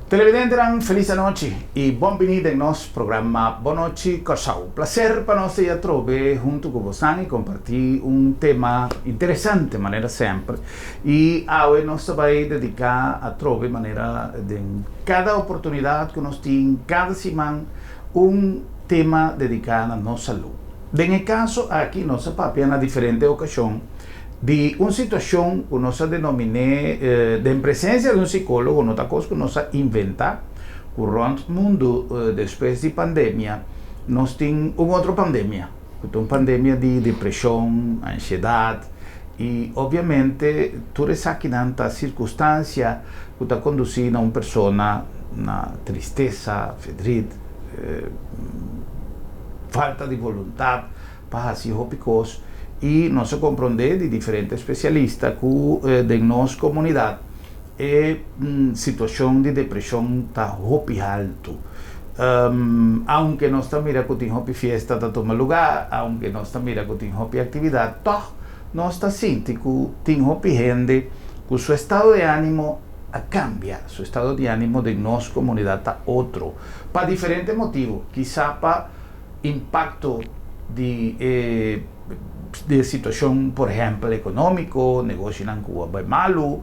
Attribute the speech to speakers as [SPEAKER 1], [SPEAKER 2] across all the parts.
[SPEAKER 1] Televidentenan felis anochi y bon bini den nos programa Bon Nochi Kòrsou. Placer pa nos ta atrobe hunto cu bosan y comparti un tema interesante manera semper y awe nos ta bay dedica atrobe manera den cada oportunidad cu nos tin cada siman un tema dedica na nos salud. Den e caso aki nos a papia na diferente ocasion di un situacion cu nos a denominé den presencia di un psicologo, no ta cos cu nos a inventa, cu rond mundo despues di pandemia nos tin un otro pandemia, cu ta un pandemia di depresion, ansiedad y obviamente tur esakinan ta circunstancia cu ta conduci na un persona na tristesa, verdriet, falta di voluntad pa haci hopi cos y nos a comprende di diferente specialista cu den nos comunidad e situacion di depresion ta hopi halto. Aunke nos ta mira cu tin hopi fiesta ta tuma lugar, aunke nos ta mira cu tin hopi actividad, toch nos ta sinti cu tin hopi hende cu su estado de animo a cambia, su estado di animo den nos comunidad ta otro, pa diferente motibo, kisa pa impacto di e di e situacion por ehempel economico, negoshinan cu a bay malu,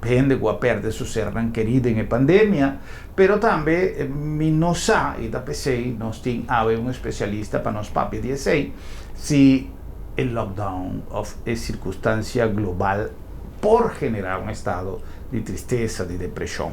[SPEAKER 1] hende cu a perde su sernan keri den e pandemia, pero tambe mi no sa y ta pesey nos tin awe un especialista pa nos papia di esey, si e lockdown of e circunstancia global por genera un estado di tristesa, di depresion.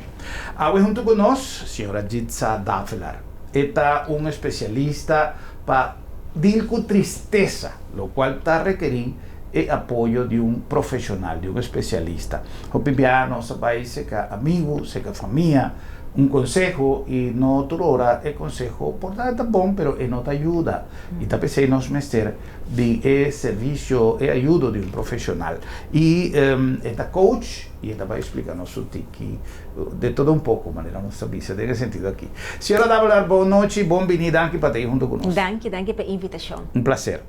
[SPEAKER 1] Awe hunto cu nos, señora Jitsa Davelaar. E ta un especialista pa deal cu tristesa, locual ta rekeri e apoyo di un profesional, di un especialista. Hopi bia nos ta bay seca amigo, seca famia, un conseho y no tur ora e conseho por ta ta bon, pero e no ta yuda. Y ta pesey nos mester di e servicio, e ayudo di un profesional. Y e ta coach y e ta bay explica nos su tiki de todo un poco, manera nos ta bisa den e sentido aki. Señora Davelaar, bon nochi, bon bini, danki pa ta ahi hunto cu nos.
[SPEAKER 2] Danki, danki pa e invitacion.
[SPEAKER 1] Un placer.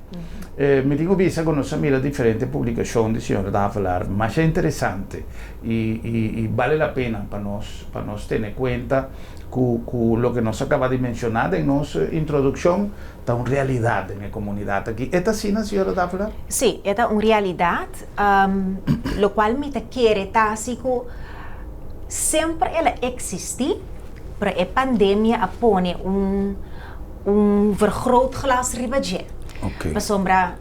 [SPEAKER 1] Mi tin cu bisa cu nos a mira diferente publicacion di señora Davelaar, masha interesante y y bale la pena pa nos pa nos tene cuenta cu cu loke nos a caba di menciona den nos introduccion ta un realidad den e comunidad aki. E ta asina, señora Davelaar?
[SPEAKER 2] Si, e ta un realidad, locual mi ta kere ta asi cu semper el a existi, pero e pandemia a pone un un vergrootglas riba dje. Pasobra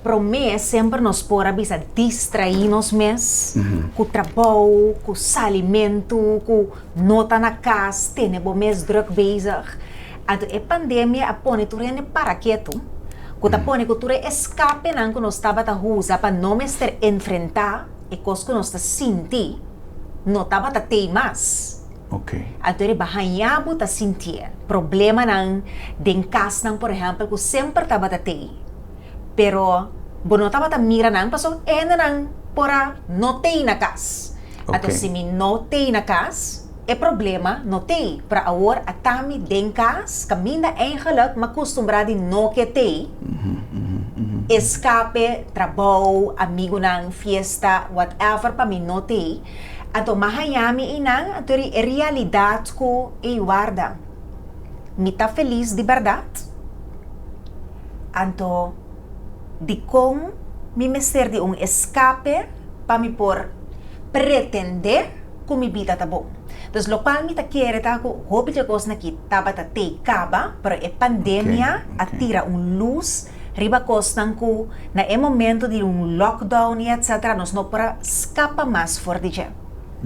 [SPEAKER 2] promé semper nos por a bisa distraí nos mes ku trabou, ku salimentu, ku no ta na kas, tene bo mes drùk bezig. Anto e pandemia a pone tur hende para ketu, ku ta pone ku tur e eskapenan ku nos tabata usa pa no mester enfrentá e kos ku nos ta sinti, no tabata tei mas. Anto riba haña bo ta sintié problemanan den kasnan por ehèmpel ku semper tabata tei, pero bo no tabata mira nan pasobra e hendenan por a no tei na kas. Anto si mi no tei na kas, e problema no tei, pero awor a ta mi den kas kaminda eigenlik mi a kustumbrá di no ke tei, eskape, trabou, amigunan, fiesta, whatever pa mi no tei. Anto m'a haña mi einan, anto ri e realidat ku ei warda. Mi ta felis di bèrdat? Anto dikon mi mester di un eskape pa mi por pretendé ku mi bida ta bon? Dus lokual mi ta kere ta ku hopi dje kosnan aki tabata tei kaba, pero e pandemia a tira un lus riba kosnan ku na e momento di un lockdown i etcetera nos no por a skapa mas for di dje.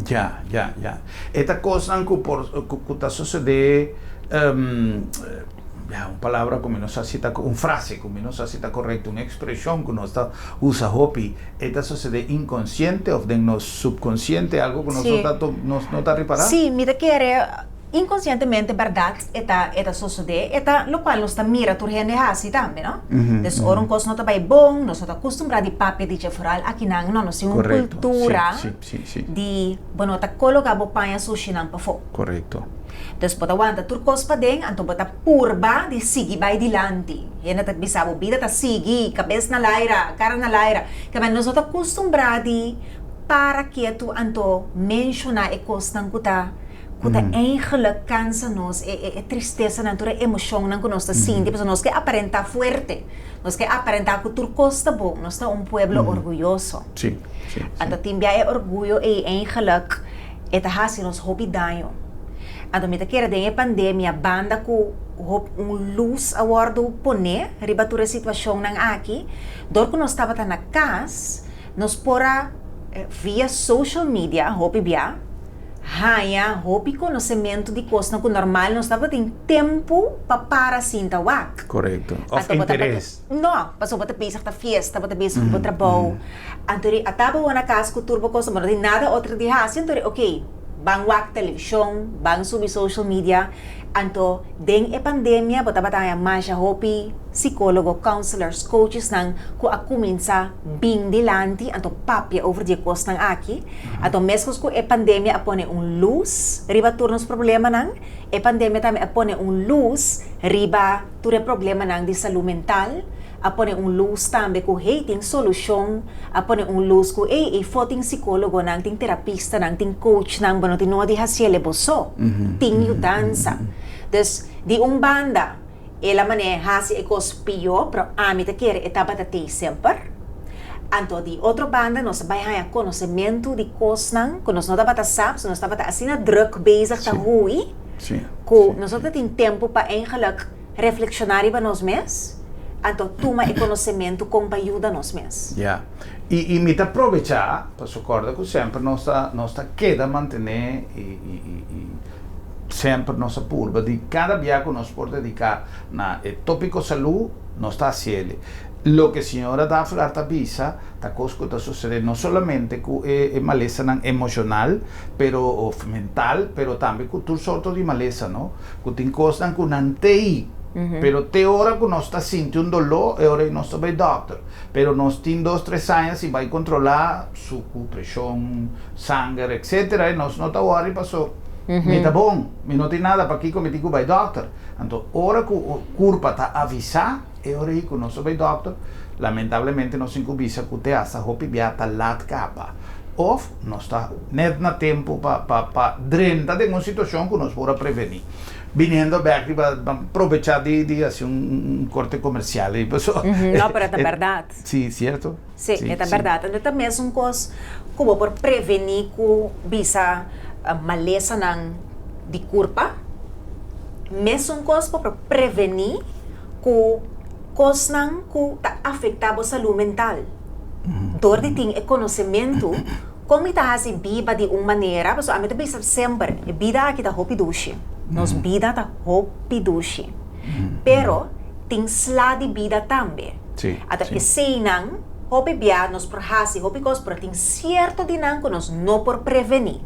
[SPEAKER 1] Ya, ya, ya. E ta kosnan ku por, ku ta sosodé, ya, un palabra ku mi no sa si ta, un frase ku mi no sa si ta korekto, un ekspreshon ku nos ta usa hopi, e ta sosodé inkonsiente òf den nos supkonsiente, algu ku nos no ta, nos no ta ripará?
[SPEAKER 2] Sí, mi ta kere. Inkonsientemente bèrdat e ta e ta sosodé, e ta lokual nos ta mira tur hende hasi tambe, no? Des ora un kos no ta bai bon, nos no ta kustumbrá di papia di dje, foral akinan no, nos tin un kultura di bo no ta koloká bo paña sushinan pafó. Des bo ta wanta tur kos paden, anto bo ta purba di sigui bai dilanti. Hende ta bisa bo bida ta sigui, kabes na laira, kara na laira. Kaba nos no ta kustumbrá di para ketu anto menshoná e kosnan ku ta. Ku ta eigenlijk kansa nos, e e e tristesanan, tur e emoshonnan ku nos ta sinti, pasobra nos ke aparentá fuerte, nos ke aparentá ku tur kos ta bon, nos ta un pueblo orguyoso. Anto tin bia e orguyo ei eigenlijk e ta hasi nos hopi daño. Anto mi ta kere den e pandemia banda ku hop un lus a wòrdu poné riba tur e situashonnan aki, dor ku nos tabata na kas, nos por a via social media hopi bia haña hopi konosementu di kosnan ku normal nos tabatin tempu pa para sinta wak.
[SPEAKER 1] Korekto. Òf interes.
[SPEAKER 2] No, pasobra bo ta bezig ta fiesta, bo ta bezig ku bo trabou. Anto di a taba bo na kas ku tur bo kos, bo no tin nada otro di hasi, anto di oke, ban wak televishon, ban subi social media. Anto den e pandemia bo tabata haña masha hopi sikólogo, counselors, coachesnan ku a kuminsá bin dilanti anto papia over di e kosnan aki. Anto meskos ku e pandemia a pone un lus riba tur nos problemanan, e pandemia tambe a pone un lus riba tur e problemanan di salú mental, a pone un lus tambe ku hey tin solushon, a pone un lus ku ey eyfo tin sikólogonan, tin terapistanan, tin coachnan, bo no tin nodi hasiel e bo so, tin yudansa. Dus di un banda el a manera hasi e kos pió, pero ami ta kere e tabata tei semper. Anto di otro banda nos a bai haña konosementu di kosnan ku nos no tabata sa, pasobra nos tabata asina drùk bezig ta hui ku nos no tabatin tempu pa eigenlik Reflekshoná riba nos mes, anto tuma e konosementu kon pa yuda nos mes.
[SPEAKER 1] Ya. I i mi ta probechá, pasobra kòrda ku semper nos ta nos ta keda mantené i i i i semper nos a purba di kada bia ku nos por dediká na e tópiko salú, nos ta hasiel. Loke señora Davelaar ta bisa ta kos ku ta susedé no solamente ku e e malesanan emoshonal pero òf mental, pero tambe ku tur sorto di malesa, no? Ku tin kosnan ku nan t'ei, pero te ora ku nos ta sinti un doló, e ora ei nos ta bai dòkter. Pero nos tin dos tres aña sin bai kontrolá suku, preshon, sanger, etcetera, i nos no ta wòri paso mi ta bon, mi no tin nada, pakiko mi tin ku bai dòkter? Anto ora ku kurpa ta avisá, e ora ei ku nos ta bai dòkter, lamentablemente nos tin ku bisa ku te hasta hopi bia ta lat kaba. Of nos ta net na tempu pa pa pa drenta den un situacion cu nos por a preveni. Biniendo bek riba ban probecha di di haci un corte comercial ey paso.
[SPEAKER 2] No, pero e ta berdad.
[SPEAKER 1] Si, cierto.
[SPEAKER 2] Si, e ta berdad. Anto ta mesun cos cu bo por preveni cu bisa malesanan di curpa, mesun cos bo por preveni cu cosnan cu ta afecta bo salud mental. Dor di tin e konosementu kon mi ta hasi biba di un manera, pasobra ami ta bisa semper, e bida aki ta hopi dushi, nos bida ta hopi dushi, pero tin sla di bida tambe. Ata eseinan hopi bia nos por hasi hopi kos, pero tin sierto di nan ku nos no por prevení.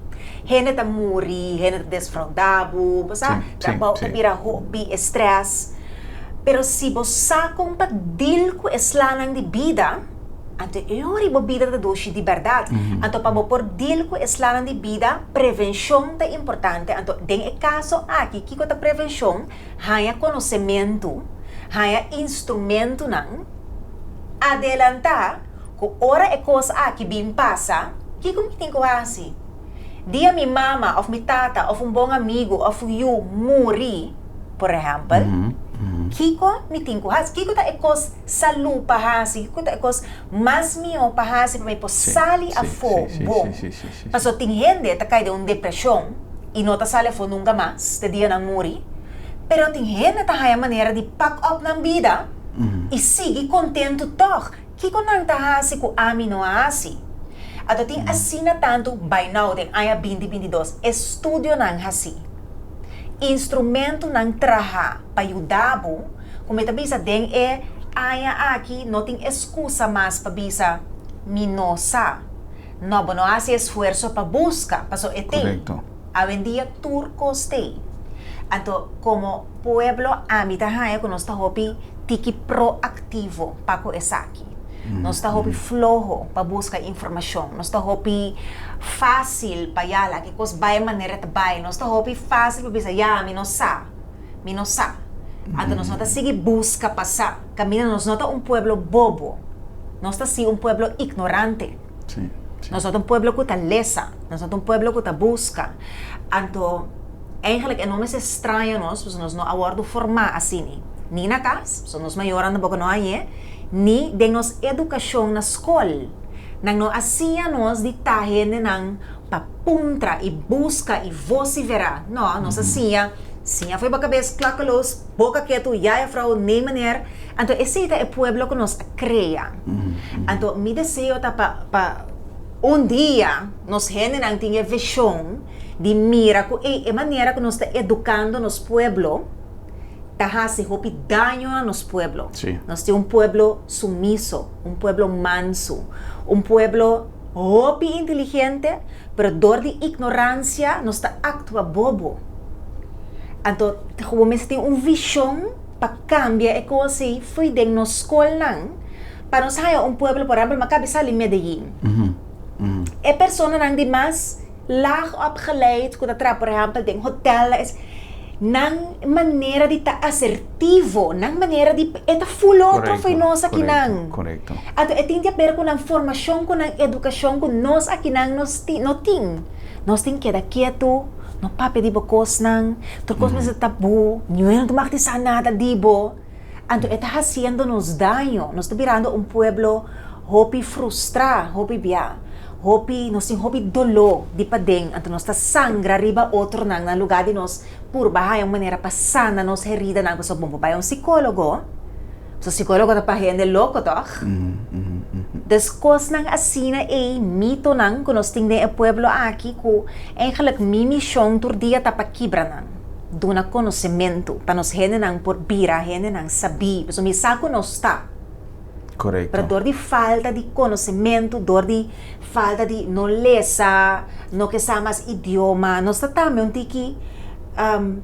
[SPEAKER 2] Hende ta muri, hende ta desfraudá bo, bo sa, trabou ta bira hopi, e strès. Pero si bo sa kon pa deal ku e slanan di bida, anto e ora bo bida ta dushi di bèrdat. Anto pa bo por deal ku e slanan di bida, prevenshon ta importante. Anto den e kaso aki, kiko ta prevenshon? Haña konosementu, haña instrumentunan, adelantá ku ora e kos aki bin pasa, kiko mi tin ku hasi? Dia mi mama òf mi tata òf un bon amigu òf un yu muri, por ehèmpel, kiko mi tin ku hasi? Kiko ta e kos salú pa hasi? Kiko ta e kos mas mihó pa hasi pa mi por sali afó bon? Pasobra tin hende ta kai den un depreshon i no ta sali afó nunka mas te dia nan muri. Pero tin hende ta haña manera di pak òp nan bida i sigui kontentu tòg. Kiko nan ta hasi ku ami no a hasi? Anto tin asina tantu by now den aña binti 22 estudionan hasi, instrumentunan traha pa yuda bo, ku mi ta bisa den e aña aki no tin eskusa mas pa bisa mi no sa. No, bo no hasi esfuerso pa buska, paso e tei. Awendia tur kos tei. Anto komo pueblo ami ta haña ku nos ta hopi tiki proaktivo pa ku esaki. Nos ta hopi floho pa buska informashon. Nos ta hopi fásil pa ya laga e kos bai manera e ta bai. Nos ta hopi fásil pa bisa ya mi no sa, mi no sa. Anto nos no ta sigui buska pa sa. Kaminda nos no ta un pueblo bobo. Nos ta si un pueblo ignorante. Nos no ta un pueblo ku ta lesa. Nos no ta un pueblo ku ta buska. Anto. Eigenlijk e no mester straña nos, pasobra nos no a wòrdu formá asina, ni na kas, pasobra nos mayornan tampoko no hañ'é, ni den nos edukashon na skol. Nan no a siña nos di ta hendenan pa puntra i buska i vosiferá. No, nos a siña, siña fo'i bo kabes, klakkeloos, boka ketu, ya juffrouw, nee meneer. Anto esei ta e pueblo ku nos a krea. Anto mi deseo ta pa pa un dia nos hendenan tin e vishon di mira ku ey e manera ku nos ta edukando nos pueblo ta hasi hopi daño na nos pueblo. Nos tin un pueblo sumiso, un pueblo mansu, un pueblo hopi inteligente, pero dor di ignoransia nos ta aktua bobo. Anto bo mester tin un vishon pa kambia e kos ei fo'i den nos skolnan pa nos haña un pueblo, por ehempel, mi a kabi sali Medellin. E personanan di mas laag opgeleid ku ta traha por ehempel den hotel es nan manera di ta asertivo, nan manera di e ta full otro fo'i nos akinan. Anto e tin di aber ku nan formashon, ku nan edukashon ku nos akinan nos tin no tin. Nos tin keda ketu, no papia di bo kosnan, tur kos mester tabú, niun no ta mag di sa nada di bo. Anto e ta hasiendo nos daño, nos ta birando un pueblo hopi frustrá, hopi bia, hopi, nos tin hopi doló di paden, anto nos ta sangra riba otronan na lugá di nos purba haña un manera pa sana nos heridanan, pasobra bo por bai un sikólogo, pasobra sikólogo ta pa hende loko tòg? Dus kosnan asina ei, mitonan ku nos tin den e pueblo aki ku eigenlijk mi mishon tur dia ta pa kibra nan. Duna konosementu pa nos hendenan por bira hendenan sabí, pasobra mi sa ku nos ta.
[SPEAKER 1] Korekto.
[SPEAKER 2] Pero dor di falta di konosementu, dor di falta di no lesa, no ke sa mas idioma, nos ta tambe un tiki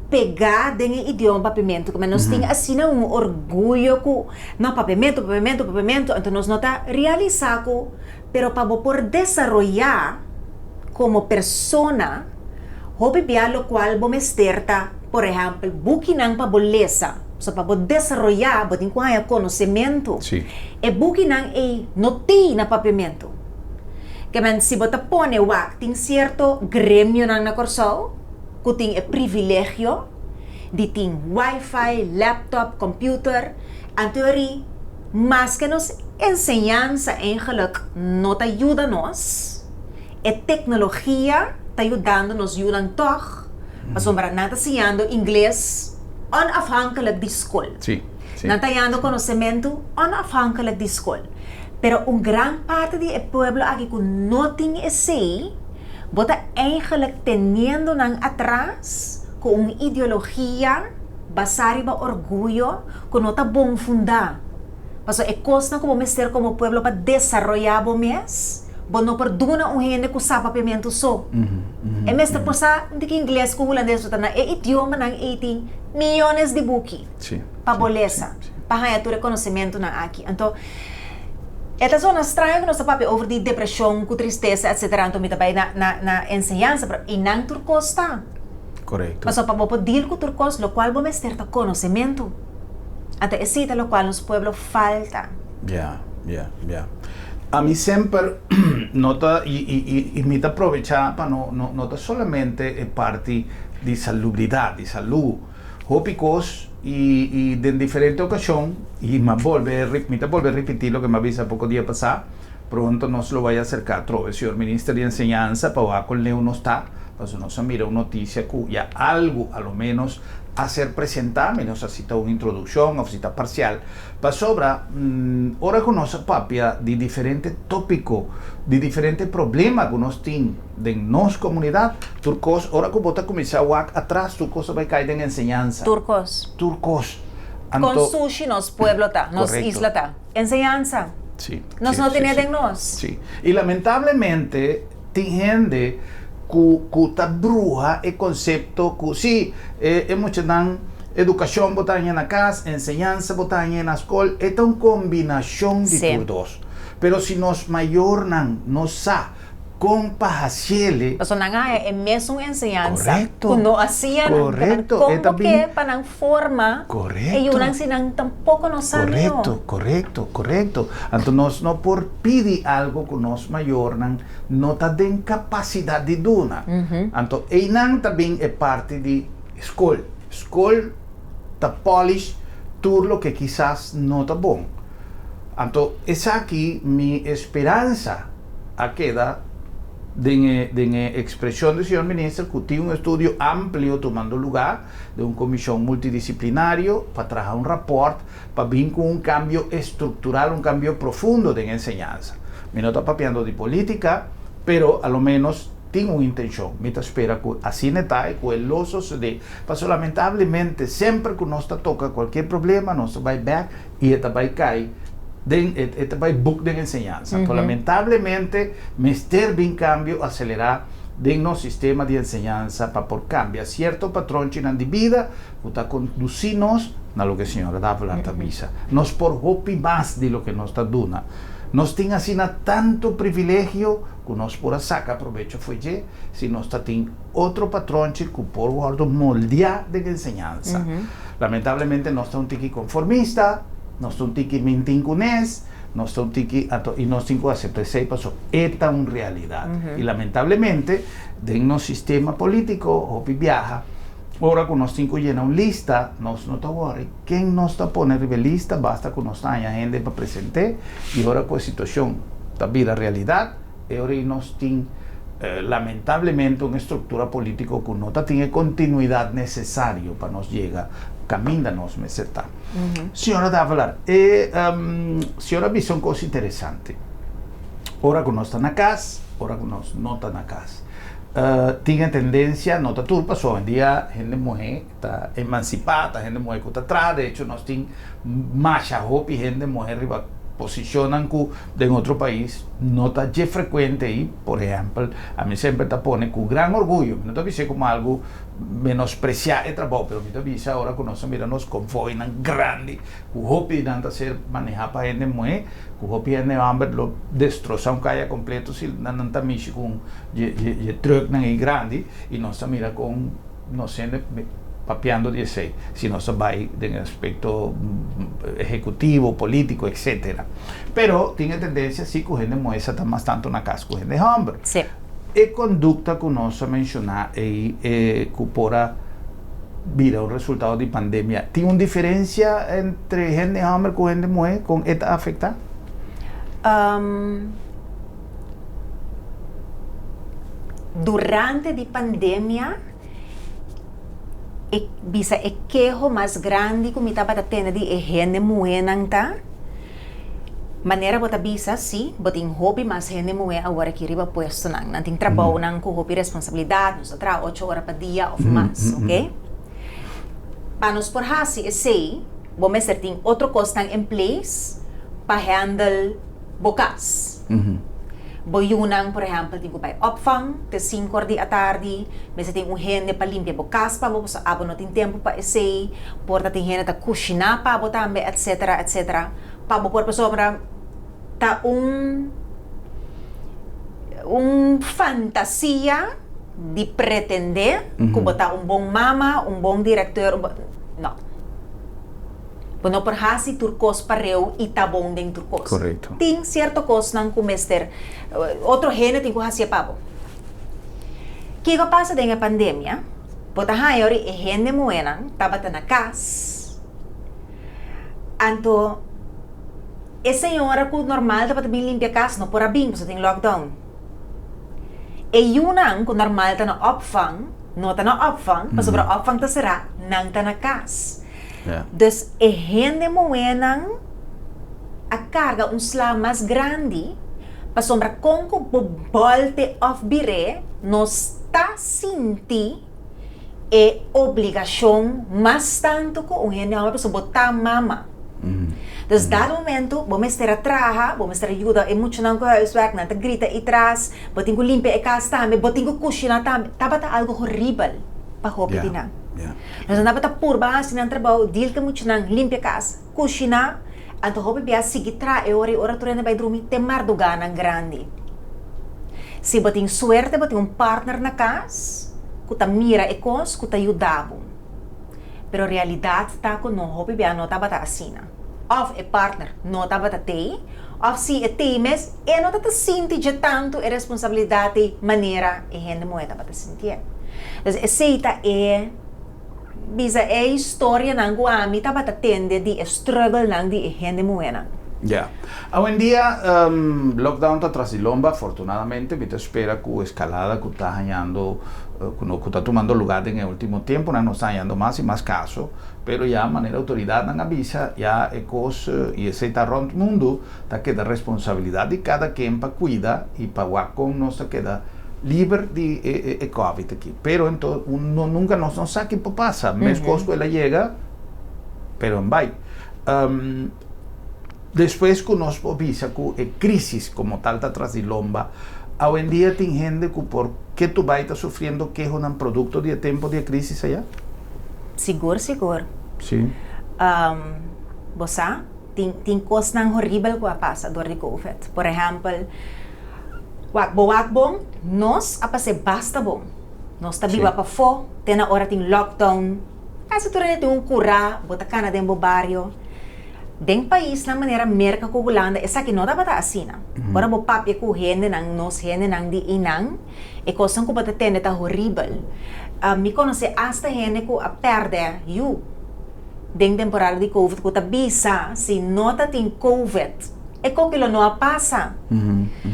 [SPEAKER 2] pegá den e idioma papiamentu, kuma nos tin asina un orguyo ku no papiamentu, papiamentu, papiamentu, anto nos no ta realisá ku Pero pa bo por desaroyá komo persona, hopi bia lokual bo mester ta, por ehèmpel, bukinan pa bo lesa. So pa bo desaroyá bo tin ku haña konosementu. E bukinan ei no tin na papiamentu. Ke men si bo ta pone wak tin sierto gremionan na Kòrsou ku tin e privilegio di tin wifi, laptop, computer, anto ri Maske nos enseñansa eigenlijk no ta yuda nos, e teknologia ta yudando nos yunan tòg, pasobra nan ta siñando ingles onafhankelijk di skol. Nan ta hañando konosementu onafhankelijk di skol. Pero un gran parti di e pueblo aki ku no tin esei, bo ta eigenlijk teniendo nan atras ku un ideologia basá riba orguyo ku no ta bon fundá. Pasobra e kosnan ku bo mester komo pueblo pa desaroyá bo mes, bo no por duna un hende ku sa papiamentu so. E mester por sa un tiki ingles ku hulandes, pasobra na e idiomanan ei tin miyones di buki pa bo lesa, pa haña tur e konosementunan aki. Anto, e ta zona straño ku nos ta papia over di depreshon ku tristesa etsetera, anto mi ta bai na na enseñansa, pero einan tur kos ta.
[SPEAKER 1] Korekto.
[SPEAKER 2] Pasobra pa bo por deal ku tur kos, lokual bo mester ta konosementu. Anto esei ta lokual nos pueblo falta.
[SPEAKER 1] Ya, ya, ya. Ami semper no ta, i, i, i, i mi ta aprovechá pa no, no, no ta solamente e parti di salubridat, di salú. Hopi kos i, i den diferente okashon, i mi a bolbe, mi ta bolbe ripití loke mi a bisa poko dia pasá, Pronto nos lo bai acerca atrobe señor Minister di Enseñansa pa wak con leu nos ta, pasobra nos a mira un noticia cu ya algo a lo menos a ser presenta, mi no sa si ta un introduccion of si ta parcial, pasobra ora cu nos a papia di diferente topico, di diferente problema cu nos tin den nos comunidad, tur cos ora cu bo ta cuminsa wak atras tur cos a bai cay den enseñansa.
[SPEAKER 2] Tur cos.
[SPEAKER 1] Tur cos.
[SPEAKER 2] Con sushi nos pueblo ta, nos isla ta. Enseñansa.
[SPEAKER 1] Sí.
[SPEAKER 2] Nos no tene den nos.
[SPEAKER 1] Sí. I lamentablemente tin hende ku ku ta bruha e konsepto ku sí, e e muchanan edukashon bo ta haña na kas, enseñansa bo ta haña na skol, e ta un kombinashon di tur dos. Pero si nos mayornan no sa. Kon pa hasiele.
[SPEAKER 2] Pasobra nan a haña e mesun enseñansa
[SPEAKER 1] Korekto.
[SPEAKER 2] ku no a siña nan.
[SPEAKER 1] Korekto.
[SPEAKER 2] Kon
[SPEAKER 1] E ta
[SPEAKER 2] bo
[SPEAKER 1] bin.
[SPEAKER 2] ke pa nan forma e
[SPEAKER 1] Korekto.
[SPEAKER 2] yunan si nan tampoko no sa mihó?
[SPEAKER 1] Korekto, korekto, korekto. Anto nos no por pidi algo ku nos mayornan no ta den kapasidat di duna. Anto einan ta bin e parti di skol. Skol ta polish tur loke kisas no ta bon. Anto esaki mi esperansa a keda den e den e expresion di señor minister cu tin un estudio amplio tumando lugar den un comision multidisciplinario pa traha un rapport pa bin cu un cambio estructural, un cambio profundo den enseñansa. Mi no ta papiando di politica, pero a lo menos tin un intencion. Mi ta spera cu asina e ta y cu e lo sosode. Pasobra lamentablemente semper cu nos ta toca cualkier problema nos ta bay bek y e ta bay cay den e ta bay buk den enseñansa. Anto lamentablemente mester bin cambio acelera den nos sistema di enseñansa pa por cambia cierto patronchinan di bida cu ta conduci nos na loke señora Davelaar ta bisa. Nos por hopi mas di loke nos ta duna. Nos tin asina tanto privilegio cu nos por a saca probecho fo'i dje si nos ta tin otro patronchi cu por wordo moldea den enseñansa. Lamentablemente nos ta un tiki conformista, nos ta un tiki mintin cu nes, nos ta un tiki anto y nos tin cu acepta esey paso e ta un realidad. Y lamentablemente den nos sistema politico hopi biaha ora cu nos tin cu yena un lista nos no ta worry ken nos ta pone riba e lista basta cu nos ta haña hende pa presente y ora cu e situacion ta bira realidad E ora ei nos tin lamentablemente un estructura politico cu no ta tin e continuidad necesario pa nos yega caminda nos mester ta. Señora Davelaar, e señora a bisa un cos interesante. Ora cu nos ta na cas, ora cu nos no ta na cas. Tin e tendencia, no ta tur pasobra hoy-en-dia hende muhe ta emancipa, ta hende muhe cu ta traha, de hecho nos tin masha hopi hende muhe riba posicionnan cu den otro pais no ta dje frecuente y por ehempel ami semper ta pone cu gran orguyo, mi no ta bis'e como algo menosprecia e trabou pero mi ta bisa ora cu nos ta mira nos convoynan grandi cu hopi nan ta ser maneha pa hende muhe cu hopi hende homber lo destrosa un caya completo si nan ta mishi cu un dje trucknan ey grandi y nos ta mira con Nos hende papiando di esei, si nos ta bai den aspecto ehecutivo, politico, etcetera. Pero tin e tendencia si cu hende muhe sa ta mas tanto na cas cu hende homber.
[SPEAKER 2] Sí.
[SPEAKER 1] E conducta cu nos a menciona ei cu por a bira un resultado di pandemia, tin un diferencia entre hende homber cu hende muhe con e ta afecta?
[SPEAKER 2] Durante di pandemia e bisa e keho mas grandi ku mi tabata tende di e hende muhénan ta, manera bo ta bisa si bo tin hopi mas hende muhé awor aki riba puestonan, nan tin trabounan ku hopi responsabilidat, nos ta traha ocho ora pa dia òf mas, oke. Pa nos por hasi esei bo mester tin otro kosnan en place pa handle bo kas. Bo yunan, por ehèmpel, tin ku bai opvang te sinku or di atardi. Mester tin un hende pa limpia bo kas pa bo, pasobra abo no tin tempu pa esei. Por ta tin hende ta kushiná pa bo tambe, etsetera, etsetera. Pa bo por pasobra ta un un fantasia di pretendé ku bo ta un bon mama, un bon direkteur, un bon, no. Bo no por hasi tur kos pareu i ta bon den tur kos.
[SPEAKER 1] Korekto.
[SPEAKER 2] Tin sierto kosnan ku mester otro hende tin ku hasié pa bo. Kiko a pasa den e pandemia? Bo ta haña ora e hende muhénan tabata na kas, anto e señora ku normal tabata bin limpia kas no por a bin pasobra tin lockdown. E yunan ku normal ta na opvang no ta na opvang pasobra opvang ta será, nan ta na kas. Dus e hende muhénan a karga un sla mas grandi pasobra kon ku bo bòlte òf bir'é nos ta sinti e obligashon mas tantu ku un hende hòmber pasobra bo ta mama. Dus dado momento bo mester a traha, bo mester a yuda e muchanan ku huiswerk, nan ta grita ei tras, bo tin ku limpia e kas tambe, bo tin ku kushiná tambe. Tabata algu horibel pa hopi di nan. Nos a tabata purba hasi nan trabou, deal ku e muchanan, limpia kas, kushiná, anto hopi bia sigui traha e ora i ora tur hende bai drumi te mardugánan grandi. Si bo tin suerte bo tin un partner na kas ku ta mira e kos ku ta yuda bo. Pero realidat ta ku no hopi bia no tabata asina. Òf e partner no tabata tei, òf si e tei mes e no ta ta sinti dje tantu e responsabilidat ei manera e hende muhé tabata sintié. Dus esei ta e bisa e historianan ku ami tabata tende di e strugglenan di e hende muhénan.
[SPEAKER 1] Ya. Awendia lockdown ta tras di lomba, afortunadamente mi ta spera ku eskalada ku ta hañando ku no ku ta tumando lugar den e ultimo temponan nos ta hañando mas i mas kaso, pero ya manera outoridatnan a bisa ya e kos i esei ta rònt mundu ta keda responsabilidat di kada ken pa kuida i pa wak kon nos ta keda liber di e covid aki. Pero anto no nunka nos no sa ki por pasa, meskos ku el a yega pero en bai. Despues ku nos por bisa ku e krísis komo tal ta tras di lomba, awendia tin hende ku por ke tu bai ta sufriendo kehonan produkto di e tempu di e krísis aya?
[SPEAKER 2] Sigur, sigur.
[SPEAKER 1] Sí.
[SPEAKER 2] Bo sa, tin tin kosnan horibel ku a pasa dor di covid. Por ehèmpel, wak bo wak bon, nos a pas'é basta bon. Nos ta biba pafó te na ora tin lockdown. Kasi tur hende tin un kurá, bo ta kana den bo bario. Den paisnan manera Merka ku Hulanda esaki no tabata asina. Ora bo papia ku hendenan, nos hendenan di einan, e kosnan ku bo ta tende ta horibel. Mi konosé asta hende ku a pèrdè yu den temporada di covid ku ta bisa si no ta tin covid e koki lo no a pasa.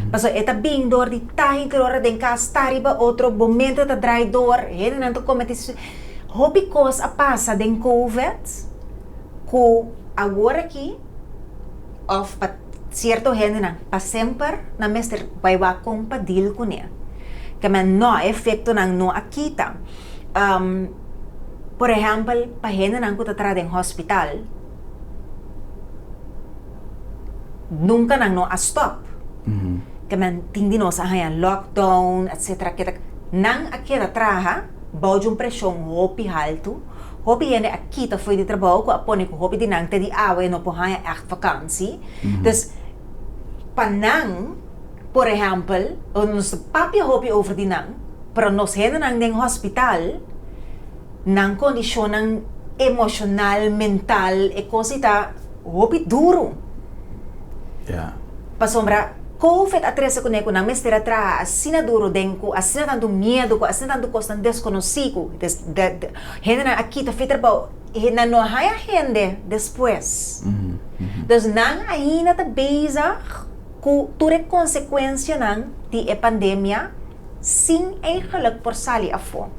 [SPEAKER 2] Pasobra e ta bin dor di ta hinter ora den kas ta riba otro, bo mente ta drai dor, hendenan ta komete hopi kos a pasa den covid. Ku awor aki òf pa sierto hendenan pa semper nan mester bai wak kon pa deal kuné. Ke men no, e efektonan no a kita. Por ehèmpel pa hendenan ku ta traha den hospital nunka nan no a stòp. Ke men tin di nos a haña lockdown etsetera keda nan a keda traha bou di un preshon hopi haltu. Hopi hende a kita fo'i di trabou ku a pone ku hopi di nan te di awe no por haña ègt vakansi. Dus, pa nan, por ehèmpel, nos ta papia hopi over di nan, pero nos hendenan den hospital, nan kondishonnan emoshonal, mental, e kos ei ta hopi duru. Pasobra Covid a trese kuné ku nan mester a traha asina duru den ku asina tantu miedu, ku asina tantu kosnan deskonosí ku hendenan a kita fi trabou, nan no a haña hende despues. Dus nan ainda ta bezig ku tur e konsekuensianan di e pandemia sin eigenlijk por sali afó.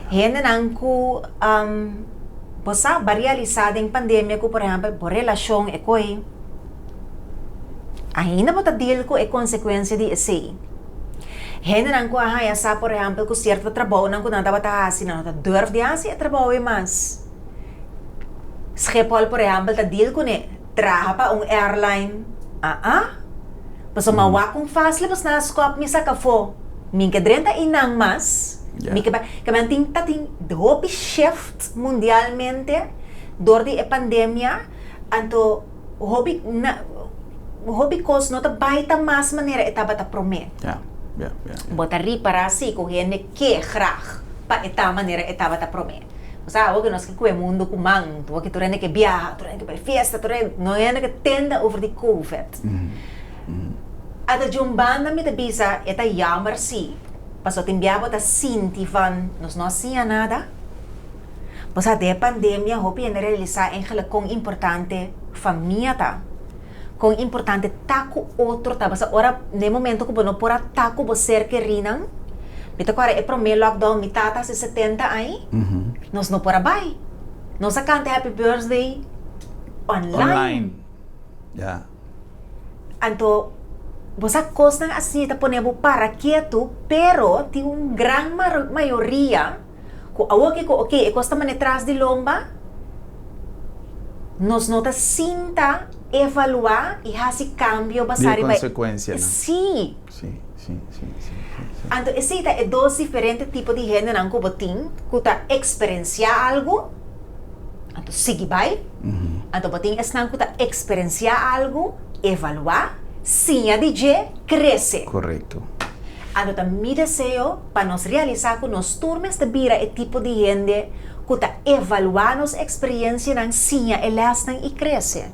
[SPEAKER 2] Hendenan ku bo sa bo a realisá den pandemia ku por ehèmpel bo relashon e koe. Ainda bo ta deal ku e konsekuensia di esei. Hendenan ku a haña sa, por ehèmpel, ku sierto trabounan ku nan tabata hasi, nan no ta durf di hasi e trabou ei mas. Schiphol, por ehèmpel, ta deal kuné. Traha pa un airline, aa. Pasobra mi a wak kon fásil bos nan a skòp mi saka afó. Mi ke drenta einan mas. Mi ke bai. Ke men tin ta tin hopi shift mundialmente dor di e pandemia. Anto hopi na hopi kos no ta bai ta mas manera e tabata promé.
[SPEAKER 1] Ja, ja, ja, ja.
[SPEAKER 2] Bo ta ripará si ku hende ke grag pa e ta manera e tabata promé. Bo sa awor ku nos ke kue mundu ku man, awor ke tur hende ke biaha, tur hende ke bai fiesta, tur hende, no hende ke tende over di covid. Anto di un banda mi ta bisa e ta jammer si, pasobra tin bia bo ta sinti van nos no a siña nada. Bo sa den e pandemia hopi hende realisá eigenlijk kon importante famia ta, kon importante ta ku otro ta. Pasobra ora den e momento ku bo no por a ta ku bo ser kerinan, mi ta kòrda e promé lockdown mi tata hasi setenta aña, nos no por a bai. Nos a kanta happy birthday online.
[SPEAKER 1] Online, ya.
[SPEAKER 2] Anto bo sa kosnan asina ta pone bo para ketu, pero tin un gran mayoria. Ku awor ke ku oke e kos ta mane tras di lomba, nos no ta sinta evaluá i hasi kambio basá
[SPEAKER 1] Di e
[SPEAKER 2] riba e.
[SPEAKER 1] konsekuensianan.
[SPEAKER 2] Sí.
[SPEAKER 1] Sí, sí, sí, sí, sí, sí.
[SPEAKER 2] Anto esei ta e dos diferente tipo di hendenan ku bo tin ku ta eksperensiá algu, anto sigui bai. Anto bo tin esnan ku ta eksperensiá algu, evaluá. Siña di dje, krese.
[SPEAKER 1] Korekto.
[SPEAKER 2] Anto ta mi deseo pa nos realisá ku nos tur mester bira e tipo di hende ku ta evaluá nos eksperensianan, siña e lèsnan i krese.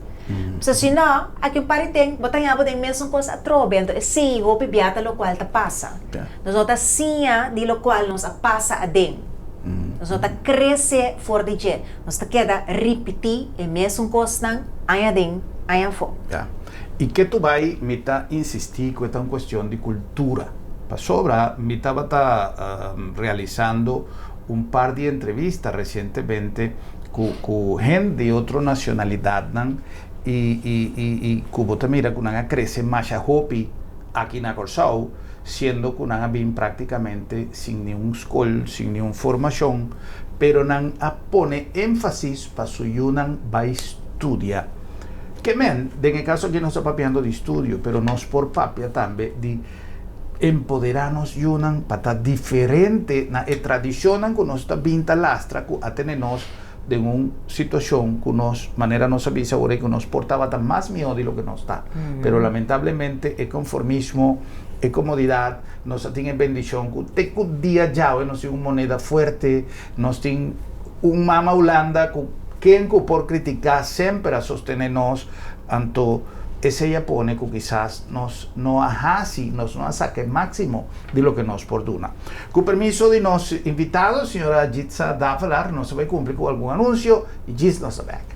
[SPEAKER 2] Pasobra si no, aki un par di ten bo ta haña bo den mesun kos atrobe, anto esei hopi bia ta lokual ta pasa. Nos no ta siña di lokual nos a pasa aden. Nos no ta krese for di dje. Nos ta keda ripití e mesun kosnan aña aden, aña afó.
[SPEAKER 1] Ya. I ke tu bai mi ta insistí ku e ta un kuestion di kultura. Pasobra mi tabata realisando un par di entrevista resientemente ku ku hende di otro nashonalidatnan i i i i ku bo ta mira ku nan a krese masha hopi aki na Kòrsou, siendo ku nan a bin praktikamente sin niun skol, sin niun formashon, pero nan a pone énfasis pa su yunan bai studia. Ke men, den e kaso aki nos ta papiando di studio, pero nos por papia tambe di empoderá nos yunan pa ta diferente na e tradishonnan ku nos ta bin ta lastra ku a tene nos den un situashon ku nos, manera nos a bisa awor ei, ku nos por tabata mas mihó di loke nos ta. Pero lamentablemente e konformismo, e komodidat, nos a tin e bendishon ku te ku dia djawe nos tin un moneda fuerte, nos tin un mama Hulanda ku ken ku por kritiká semper a sostené nos, anto esei a pone ku kisas nos no a hasi, nos no a saka e máksimo di loke nos por duna. Ku permiso di nos invitado, señora Jitsa Davelaar, nos ta bai kumpli ku algun anunsio i djis nos ta bèk.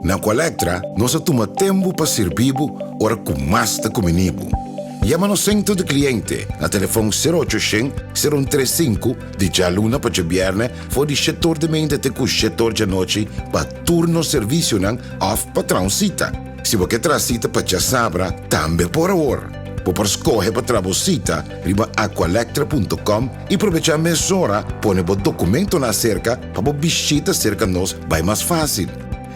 [SPEAKER 3] Na Aqualectra nos a tuma tempu pa sirbi bo ora ku mas ta kumini bo. Yama nos sentro di kliente na telefòn sero ocho shen, sero un tres sinku di djaluna pa djabièrnè for di shetor di meinta te ku shetor djanochi pa tur nos servisionan òf pa traha un sita. Si bo ke traha sita pa djasabra, tambe por awor. Bo por skohe pa traha bo sita riba aqualectra punto com i probechá mesora pone bo dokumentonan aserka pa bo bishita serka nos bai mas fásil.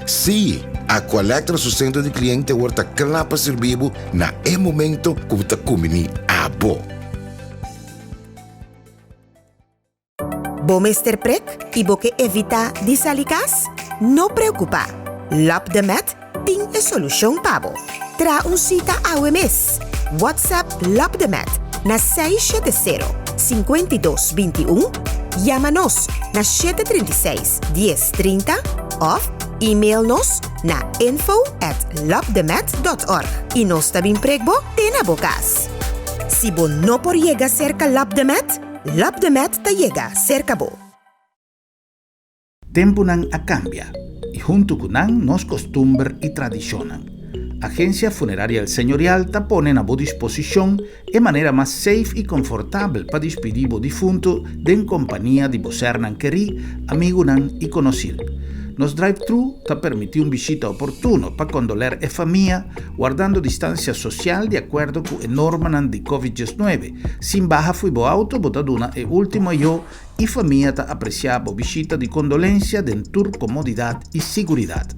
[SPEAKER 3] Sí, Aqualectra su sentro di kliente awor ta kla pa sirbi bo na e momento ku bo ta kumbiní abo.
[SPEAKER 4] Bo mester prek i bo ke evitá di sali kas? No preokupá! Lab de Med tin e solushon pa bo. Traha un sita awe mes! WhatsApp Lab de Med na 670 52 21, yama nos na 736 10 30 òf email nos na info at labdemed dot org i nos ta bin prek bo te na bo kas. Si bo no por yega serka Lab de Med, Lab de Med ta yega serka bo.
[SPEAKER 1] Tempunan a kambia i huntu ku nan nos kostumber i tradishonnan. Agensia Funeraria El Señorial ta pone na bo disposishon e manera mas safe i konfortabel pa dispidí bo difuntu den kompania di bo sernan kerí, amigunan i konosir. Nos drive-thru ta permití un bishita oportuno pa kondoler e famia, wardando distansia sosial di akuerdo ku e normanan di Covid 19. Sin baha fo'i bo auto bo ta duna e último ayó i famia ta apresiá bo bishita di kondolensia den tur komodidat i siguridat.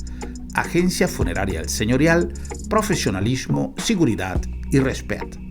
[SPEAKER 1] Agensia Funeraria El Señorial, profesionalismo, siguridat i rèspèt.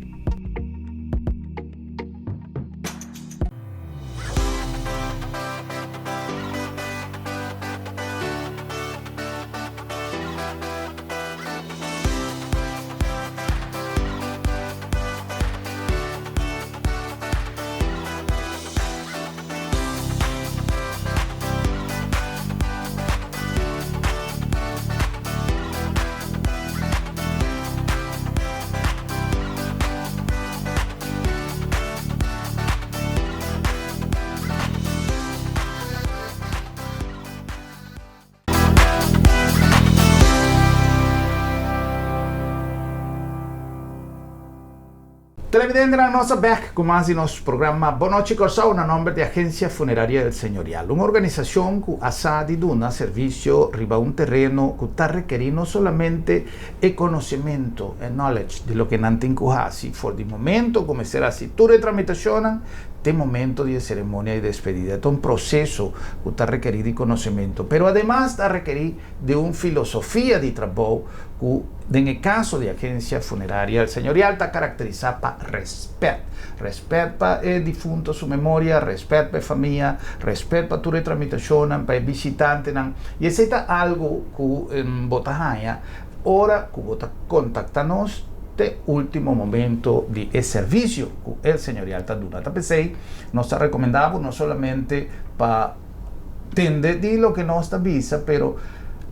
[SPEAKER 1] Televidentenan nos a bek cu mas di nos programa Bon Nochi Corsou na nomber di Agencia Funeraria El Señorial, un organisacion cu a sa di duna servicio riba un tereno cu ta rekeri no solamente e conocemento, e knowledge, di loke nan tin cu haci for di momento cu mester haci tur e tramitacionnan, te momento di e ceremonia di despedida. Ta un proceso cu ta rekeri di conocemento, pero ademas ta rekeri di un filosofia di trabou cu den e caso di Agencia Funeraria El Señorial ta caracterisa pa respet. Respet pa e difunto su memoria, respet pa e famia, respet pa tur e tramitacionnan, pa e bishitantenan. Y esey ta algo cu bo ta haya ora cu bo ta contacta nos te ultimo momento di e servicio cu El Señorial ta duna. Ta p'esey nos ta recomenda bo no solamente pa tende di loke nos ta bisa, pero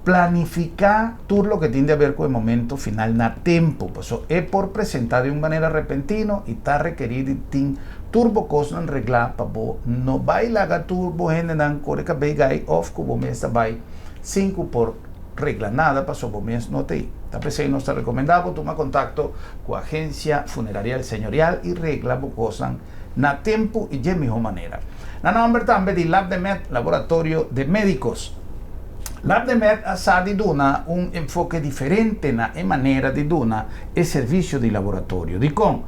[SPEAKER 1] planifica tur loke tin di haber cu e momento final na tempo, pasobra e por presenta di un manera repentino y ta rekeri di tin tur bo cosnan regla pa bo no bay laga tur bo hendenan core cabey gai of cu bo mes ta bay sin cu por regla nada pasobra bo mes no ta ei. Ta p'esei nos ta recomenda bo tuma contacto cu Agencia Funeraria El Señorial y regla bo cosnan na tempu i dje mihó manera. Na nòmber tambe di Labdemed, Laboratorio de Médicos. Labdemed a sa di duna un enfoke diferente na e manera di duna e servisio di laboratorio. Dikon?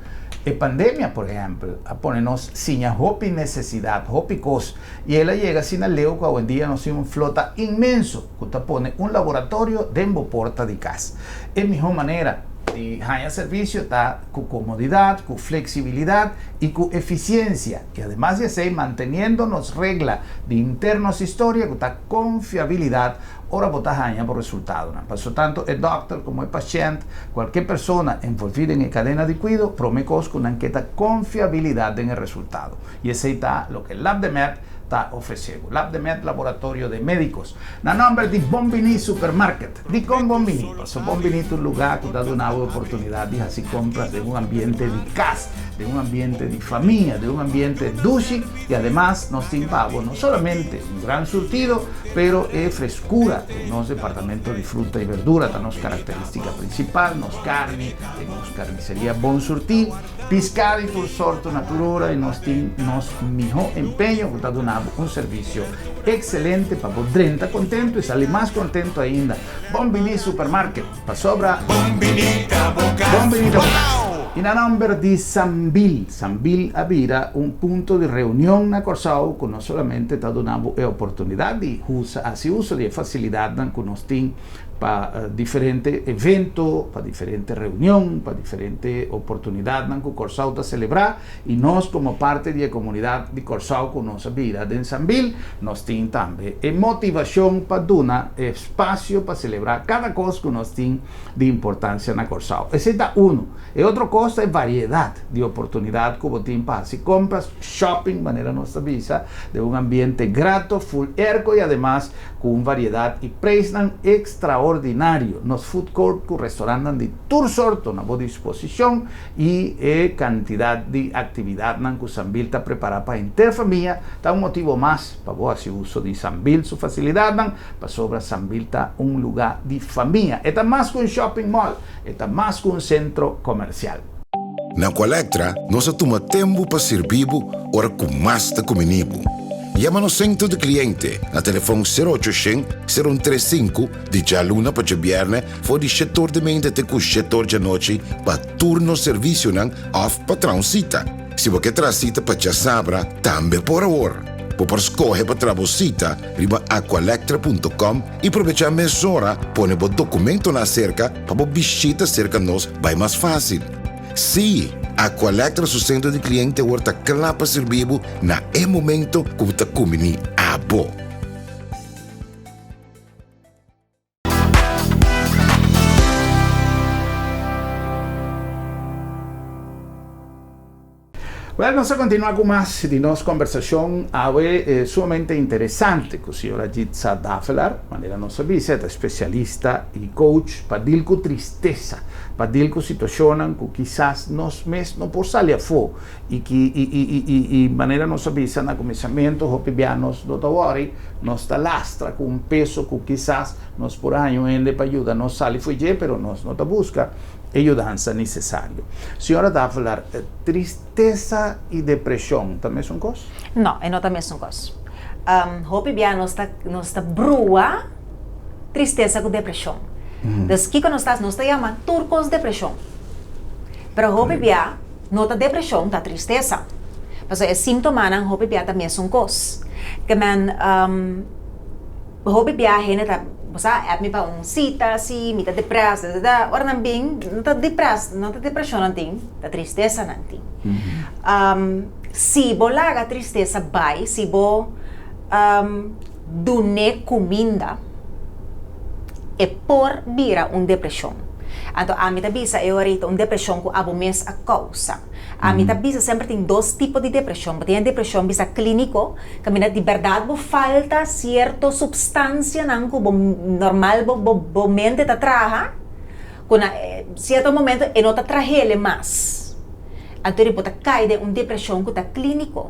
[SPEAKER 1] E pandemia, por ehèmpel, a pone nos siña hopi nesesidat, hopi kos, i el a yega asina leu ku awendia nos tin un flota inmenso ku ta pone un laboratorio den bo porta di kas. E mihó manera di haña servisio ta ku komodidat, ku fleksibilidat i ku efisiensia, i ademas di esei manteniendo nos regla di inter nos historia ku ta konfiabilidat ora bo ta haña bo resultadonan. Paso tantu e dòkter komo e pashènt, kualke persona envolví den e kadena di kuido, promé kos ku nan ke ta konfiabilidat den e resultado. I esei ta loke Labdemed ta ofresé bo. Labdemed Laboratorio de Médicos. Na nòmber di Bon Biní Supermarket. Dikon Bon Biní? Paso Bon Biní ta un lugá ku ta duna bo e oportunidat di hasi kompras den un ambiente di kas, den un ambiente di famia, den un ambiente dushi i ademas nos tin pa bo no solamente un gran surtido, pero e freskura den nos departamento di fruta i berdura ta nos karakteristika prinsipal, nos karni den nos karniseria bon surtí, piská di tur sorto na tur ora i nos tin nos mihó empeño ku ta duna bo un servisio Excelente pa bo drenta contento y sali mas contento ainda. Bon bini Supermarket, pasobra
[SPEAKER 3] Bon bini ta bo cas.
[SPEAKER 1] Bon bini ta bo cas. Y na nomber di Sambil, Sambil a bira un punto di reunion na Corsou cu no solamente ta duna bo e oportunidad di usa, haci uso di e facilidadnan cu nos tin pa diferente evento, pa diferente reunion, pa diferente oportunidadnan cu Corsou ta celebra, I nos komo parti di e komunidat di Kòrsou ku nos a bira den Sambil, nos tin tambe e motivashon pa duna e spasio pa selebrá kada kos ku nos tin di importansia na Kòrsou. Esei ta unu. E otro kos ta e variedat di oportunidat ku bo tin pa hasi kompras, shopping manera nos ta bisa, den un ambiente grato, full airco i ademas ku un variedat i preisnan ekstraordinario. Nos food court ku restorantnan di tur sorto na bo disposishon. I e kantidat di aktividatnan ku Sambil ta prepará pa henter famia ta un motibu mas pa bo hasi uso di Sambil su fasilidatnan, pasobra Sambil ta un lugá di famia. E ta mas ku un shopping mall, e ta mas ku un sentro komersial.
[SPEAKER 3] Na Aqualectra nos a tuma tempu pa sirbi bo ora ku mas ta kumini bo. Yama nos sentro di kliente na telefòn sero ocho shen, sero un tres sinku di djaluna pa djabièrnè For di shetor di mente te ku shetor djanochi pa tur nos servisionan òf pa traha un sita. Si bo ke traha sita pa djasabra, tambe por awor. Bo por skohe pa traha bo sita riba aqualectra punto com i probechá mesora pone bo dokumentonan aserka pa bo bishita serka nos bai mas fásil. Sí, Aqualectra su sentro di kliente awor ta kla pa sirbi bo na e momento ku bo ta kumbiní abo.
[SPEAKER 1] Well, nos a continua cu mas di nos conversacion awe eh, sumamente interesante cu señora Jitsa Davelaar, manera nos a bisa, e ta especialista y coach pa deal cu tristesa, pa deal cu situacionnan cu kisas nos mes no por sali afo y ki y y y y y manera nos a bisa na cuminsamiento hopi bia nos no ta worry, nos ta lastra cu un peso cu kisas nos por haña un hende pa yuda nos sali fo'i dje, pero nos no ta busca e yudansa necesario. Señora Davelaar, tristesa y depresion ta mesun cos?
[SPEAKER 2] No, e no ta mesun cos. Hopi bia nos ta nos ta brua tristesa cu depresion. Dus kico nos ta haci? Nos ta yama tur cos depresion. Pero hopi bia no ta depresion, ta tristesa. Pasobra e síntomanan hopi bia ta mesun kos. Ke men hopi bia hende ta, bo sa, app mi pa un sita, si mi ta depres, da da da. Ora nan bin, no ta depres, no ta depreshon nan tin, ta tristesa nan tin. Si bo laga tristesa bai, si bo dun'é kuminda, e por bira un depreshon. Anto ami ta bisa e ora ei ta un depreshon ku abo mes a kousa. Ami ta bisa semper tin dos tipo di depreshon. Bo tin e depreshon bisa klíniko, kaminda di bèrdat bo falta sierto supstansianan ku bo normal bo bo mente ta traha, ku na sierto momento e no ta trah'el mas. Anto bo ta kai den un depreshon ku ta klíniko.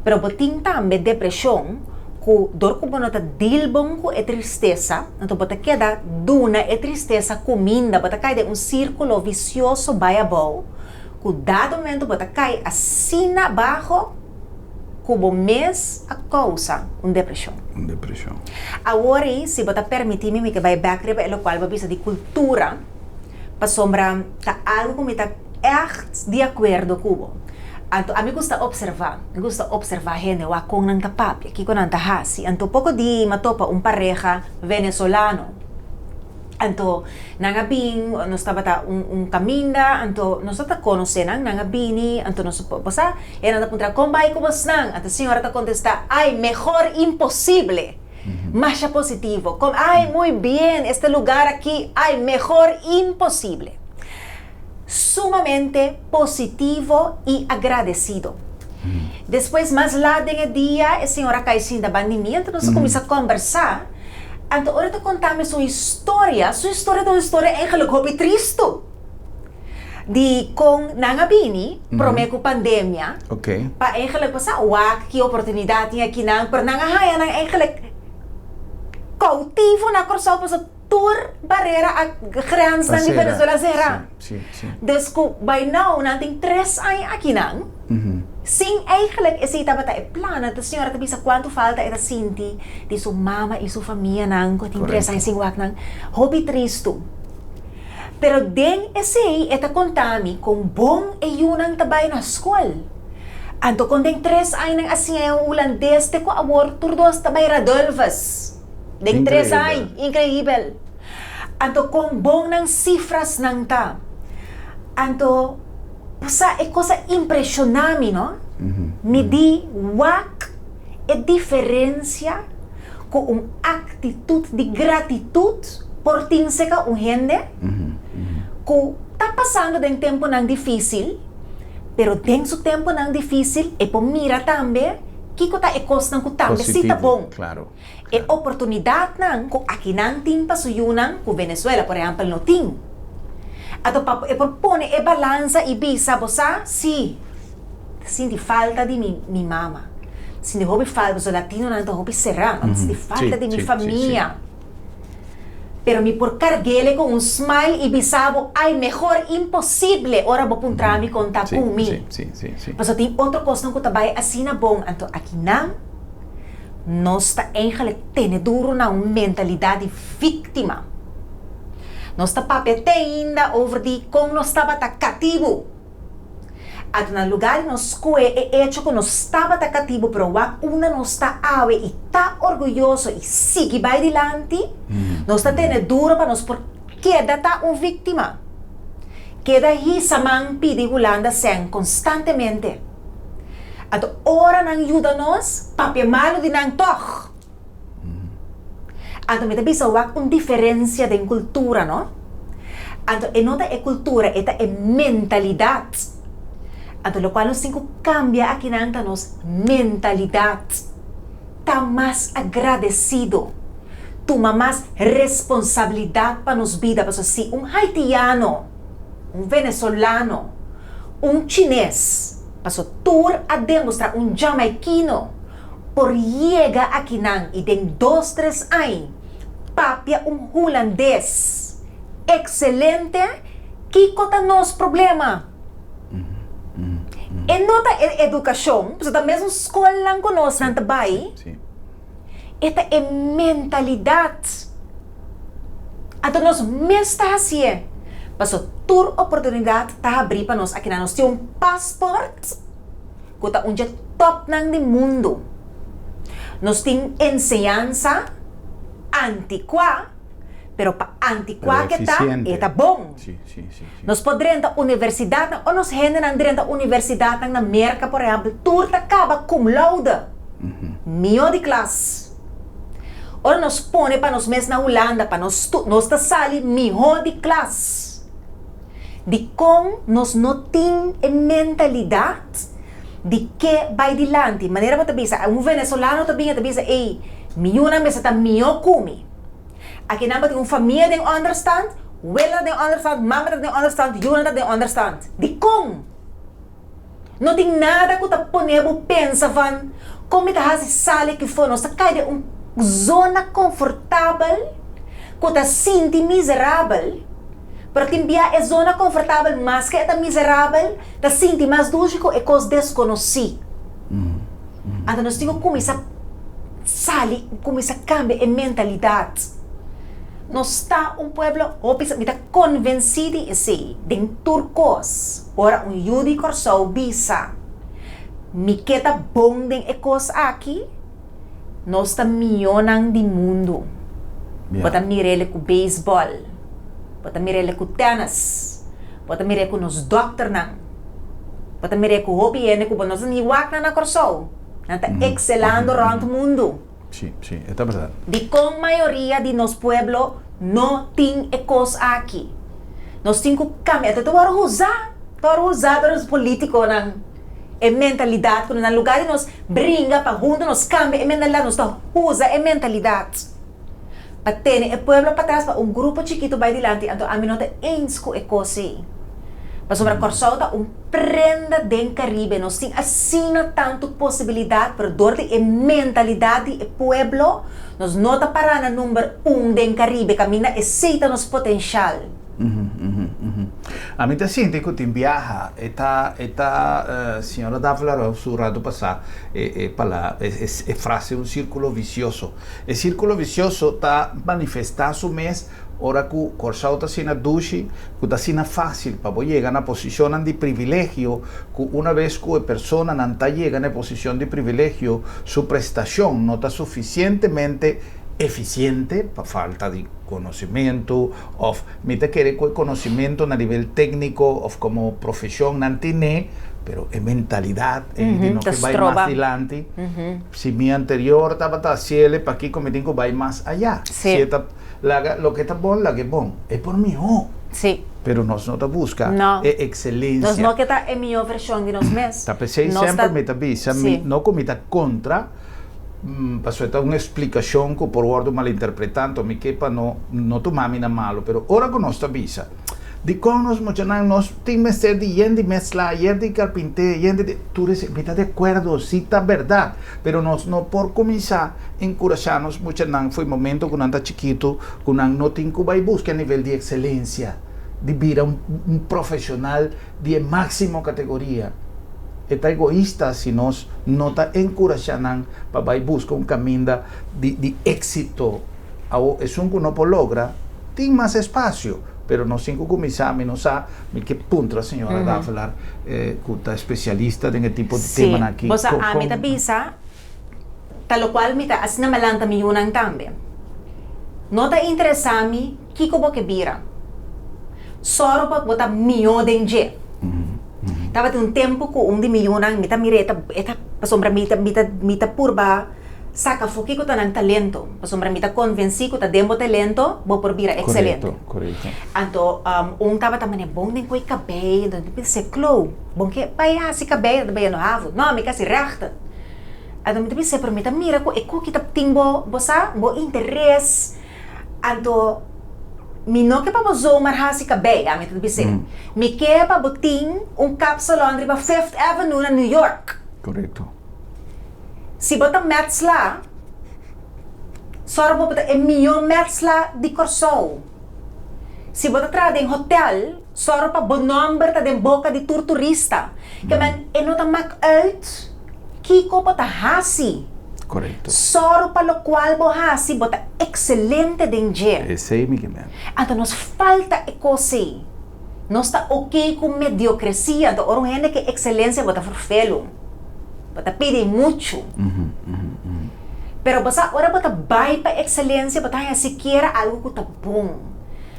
[SPEAKER 2] Pero bo tin tambe depreshon ku dor ku bo no ta deal bon ku e tristesa, anto bo ta keda duna e tristesa kuminda, bo ta kai den un sírkulo visioso bai abou, ku dado momento bo ta kai asina abaho ku bo mes a kousa un depreshon.
[SPEAKER 1] Un depreshon.
[SPEAKER 2] Awor ei, si bo ta permití mi, mi ke bai bèk riba e lokual bo bisa di kultura, pasobra ta algu ku mi ta. Echt di akuerdo ku bo. Anto ami gusta opservá, mi gusta opservá hende wak kon nan ta papia, kiko nan ta hasi. Anto poko di mi a topa un pareha venezolano. Anto nan a bin, nos tabata un un kaminda, anto nos no ta konosé nan, nan a bini, anto nos bo sa, e nan ta puntra kon bai ku bosnan? Anto e señora ta kontestá, ay mehor imposible! Masha positivo, kon ay muy bien, este lugar aki, ay mehor imposible! Sumamente positivo i agradesido. Despues mas lat den e dia e señor a kai sinta banda di mi anto nos a kuminsá kòmbersá. Anto ora e ta konta mi su historia, su historia ta un historia eigenlijk hopi tristu. Di kon nan a bini promé ku pandemia pa eigenlijk bo sa wak ki oportunidat tin akinan pero nan a haña nan eigenlijk koutivo na Kòrsou pasobra Tur barera a grensnan di Venezuela sera. Dus ku by now nan tin tres aña akinan sin eigenlijk esei tabata e plan. Anto señora ta bisa kuantu falta e ta sinti di su mama i su famianan ku tin tres aña sin wak nan. Hopi tristu. Pero den esei e ta konta mi kon bon e yunan ta bai na skol. Anto kon den tres añanan a siña e hulandes te ku awor tur dos ta bai Radulphus. Den tres añ, increibel. Anto kon bon nan sifrasnan ta. Anto, bo sa e kos a impreshoná mi, no? Mi di wak e diferensia ku un aktitut di gratitut por tin seka un hende ku ta pasando den tempunan difísil, pero den su tempunan difísil e por mira tambe kiko ta e kosnan ku tambe si ta bon. E oportunidatnan ku akinan tin pa su yunan ku Venezuela por ehèmpel no tin. Anto pa e por pone e balansa i bisa bo sa, si, ta sinti falta di mi mi mama, sinti hopi falta pasobra latinonan ta hopi será, ta sinti falta di mi famia. Pero mi por karg'ele ku un smile i bisa bo, ay mehor imposible ora bo puntra mi kon ta ku mi. Pasobra tin otro kosnan ku ta bai asina bon, anto akinan Nos ta eigenlijk tene duro na un mentalidad di victima. Nos ta papia te ainda over di con nos tabata catibu. Anto na lugar di nos scohe e hecho cu nos tabata catibu pero wak unda nos ta awe y ta orguyoso y sigui bay dilanti, nos ta tene duro pa nos por keda ta un victima. Keda hisa man pidi Hulanda sèn constantemente. Anto ora nan yuda nos, papia malu di nan tòg. Anto mi ta bisa wak un diferensia den kultura, no? Anto e no ta e kultura, e ta e mentalidat. Anto lokual nos tin ku kambia akinan ta nos mentalidat. Ta mas agradesido, tuma mas responsabilidat pa nos bida, pasobra si un haitiano, un venezolano, un chines, paso tur a demostra un jamaikino por yega akinan y den dos tres añ papia un hulandes excelente, kico ta nos problema? E no ta e educacion, pasobra ta mesun scolnan cu nos nan ta bay, e ta e mentalidad. Anto nos mes ta hasié. Paso tur oportunidat ta habrí pa nos akinan. Nos tin un pasport ku ta un dje tòpnan di mundu. Nos tin enseñansa antikuá, pero pa antikuá
[SPEAKER 1] Pero
[SPEAKER 2] ke ta,
[SPEAKER 1] eficiente.
[SPEAKER 2] e ta bon.
[SPEAKER 1] Sí, sí, sí, sí.
[SPEAKER 2] Nos por drenta universidatnan o nos hendenan drenta universidatnan na Merka, por ehèmpel, tur ta kaba cum laude, mihó di klas. Ora nos pone pa nos mes na Hulanda pa nos stu, nos ta sali mihó di klas. Dikon nos no tin e mentalidat di ke bai dilanti? Manera bo ta bisa, un venezolano ta bin e ta bisa, ey, mi yunan mester ta mihó ku mi. Akinan bo tin un famia den ònderstand, wela ta den ònderstand, mama ta den ònderstand, yunan ta den ònderstand. Dikon? No tin nada ku ta pone bo pensa van, kon mi ta hasi sali aki for? Nos ta kai den un zona konfortabel ku ta sinti miserabel, pero tin bia e zona konfortabel maske e ta miserabel, ta sinti mas dushi ku e kos deskonosí. Anto nos tin ku kuminsá sali, kuminsá kambia e mentalidat. Nos ta un pueblo hopi, mi ta konvensí di esei den tur kos. Ora un yu di Kòrsou bisa, Mi ke ta bon den e kos aki, nos ta mihónan di mundu. Bo ta mir'el ku beisbòl, bo ta mir'el ku tènis, bo ta mir'é ku nos dòkternan, bo ta mir'é ku hopi hende ku bo no sa ni wak nan na Kòrsou, nan ta ekselando rònt mundu.
[SPEAKER 1] Sí, sí, e ta berdad.
[SPEAKER 2] Dikon mayoria di nos pueblo no tin e kos aki? Nos tin ku kambia. Ta wòrdu usá, ta wòrdu usá dor nos polítikonan e mentalidat ku na lugá di nos bringa pa huntu nos kambia e mentalidat, nos ta usa e mentalidat pa tene e pueblo patras pa un grupo chikitu bai dilanti. Anto ami no ta eens ku e kos ei. Pasobra Kòrsou ta un prenda den Karibe. Nos tin asina tantu posibilidat, pero dor di e mentalidat di e pueblo, nos no ta pará na number un den Karibe, kaminda esei ta nos potenshal.
[SPEAKER 1] Ami ta sinti ku tin biaha e ta e ta señora Davelaar su rato pasá e e pala e frase un sirkulo visioso. E sirkulo visioso ta manifestá su mes Ora ku Kòrsou ta asina dushi, ku ta asina fásil pa bo yega na posishonnan di privilegio, ku una bes ku e personanan ta yega na e posishon di privilegio, su prestashon no ta sufisientemente efisiente pa falta di konosementu òf mi ta kere ku e konosementu na nivel tékniko òf komo profeshon nan tine, pero e mentalidat ei di no
[SPEAKER 2] Ta
[SPEAKER 1] ke bai mas
[SPEAKER 2] stroba.
[SPEAKER 1] dilanti. Si mi anterior tabata hasiel, pakiko mi tin ku bai mas ayá?
[SPEAKER 2] Sí.
[SPEAKER 1] Si e ta. Laga loke ta bon, laga e bon. E por mihó.
[SPEAKER 2] Sí.
[SPEAKER 1] Pero nos no ta buska
[SPEAKER 2] No.
[SPEAKER 1] e ekselencia.
[SPEAKER 2] Nos no ke ta e mihó vershon di nos mes.
[SPEAKER 1] Ta p'esei
[SPEAKER 2] Nos ta
[SPEAKER 1] semper mi ta bisa, mi
[SPEAKER 2] Sí.
[SPEAKER 1] no ku mi ta kontra, pasobra e ta un eksplikashon ku por wòrdu malinterpretá, anto mi ke pa no no tuma mi na malu. Pero ora ku nos ta bisa, Dikon nos muchanan nos tin mester di yen di mezcla, yen di carpinté, yen di tur esei, mi ta di akuerdo, si ta bèrdat, pero nos no por kuminsá enkurashá nos muchanan for e momento ku nan ta chikitu, ku nan no tin ku bai buska e nivel di ekselensia, di bira un un profeshonal di e máksimo kategoria. E ta egoista si nos no ta enkurashá nan pa bai buska un kaminda di di éksito. Awor esun ku no por logra tin mas espasio, pero nos tin ku kuminsá, mi no sa, mi ke puntra señora Davelaar ku ta espesialista den e tipo di
[SPEAKER 2] Sí,
[SPEAKER 1] temanan aki,
[SPEAKER 2] bo sa
[SPEAKER 1] kon
[SPEAKER 2] ami ta bisa ta lokual mi ta asina malanta mi yunan tambe. No ta interesá mi kiko bo ke bira, sòru pa bo ta mihó den dje. Tabatin un tempu ku un di mi yunan mi ta mira e ta e ta pasobra mi ta mi ta mi ta purba Saca afó kiko ta nan talento, pasobra mi ta convencí cu ta den bo talento bo por bira excelente.
[SPEAKER 1] Correcto, correcto.
[SPEAKER 2] Anto un tabata mane bon den coe cabey, anto mi bisa Clo, bon ke bay haci cabey, ta bay no havo, no mi casi rechten. Anto mi ta bisa pero mi ta mira cu e koki ta tin bo, bo sa, bo interes, anto mi no ke pa bo zomaar haci cabey, ami ta bis'é, mi ke pa bo tin un kapsalon riba Fifth Avenue na New York.
[SPEAKER 1] Correcto.
[SPEAKER 2] Si bo ta mètslá, sòru bo ta e mihó mètslá di Kòrsou. Si bo ta traha den hotèl, sòru pa bo nòmber ta den boka di tur turista. Ke men e no ta mak uit kiko bo ta hasi.
[SPEAKER 1] Korekto.
[SPEAKER 2] Sòru pa lokual bo hasi bo ta ekselente den dje.
[SPEAKER 1] Esei mi ke men.
[SPEAKER 2] Anto nos falta e kos ei. Nos ta oke ku mediokresia, anto ora un hende ke ekselensia bo ta ferfelu. Bo ta pidi muchu. Pero bo sa ora bo ta bai pa ekselencia bo ta haña sikiera algu ku ta bon.